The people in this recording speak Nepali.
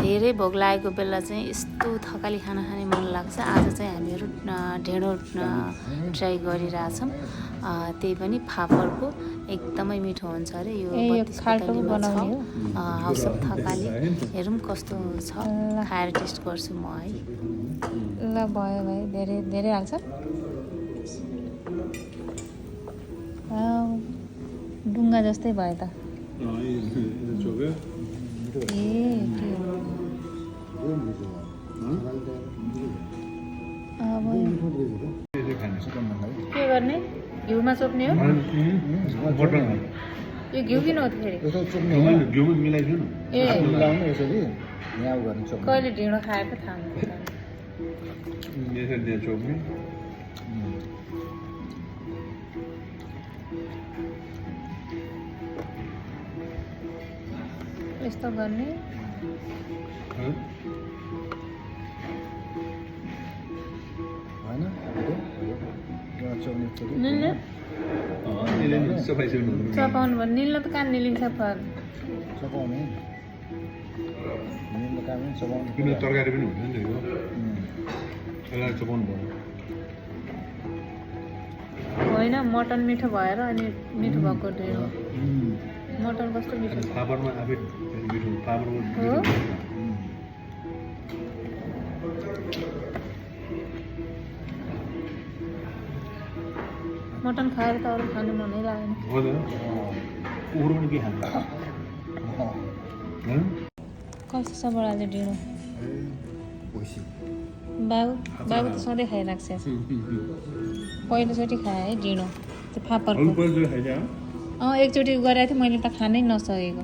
धेरै भोक लागेको बेला चाहिँ यस्तो थकाली खाना खाने मन लाग्छ। आज चाहिँ हामीहरू ढेँडो ट्राई गरिरहेछौँ, त्यही पनि फापरको। एकदमै मिठो हुन्छ अरे यो। 32 कोतलीमा छ हाउस अफ थकाली। हेरौँ कस्तो छ, खाएर टेस्ट गर्छु म है। ल भयो भाइ, धेरै धेरै हाल्छ। डुङ्गा जस्तै भयो त। के गर्ने, घिउमा चोप्ने हो? यो घिउ किन हो त फेरि? कहिले ढिँडो खाएको थाहा हुन्छ। यस्तो गर्ने चपाउनु भयो। निल्न त कहाँ निलिन्छ फल? तरकारी पनि हुन्छ नि चपाउनु भयो। होइन, मटन मिठो भएर अनि मिठो भएको ढिँडो। मटन कस्तो मिठो फापरमा आफै मिठो फापरको हो। मटन खाएर त अरू खानु मनै लागेन। हो त कुकुर पनि के खान्छ? कस्तो छ बडा आज ढिँडो? बाबु बाबु त सधैँ खाइरहेको छ। पहिलोचोटि खाएँ है ढिँडो, त्यो फापरको। एकचोटि गरेको थिएँ मैले त खानै नसकेको।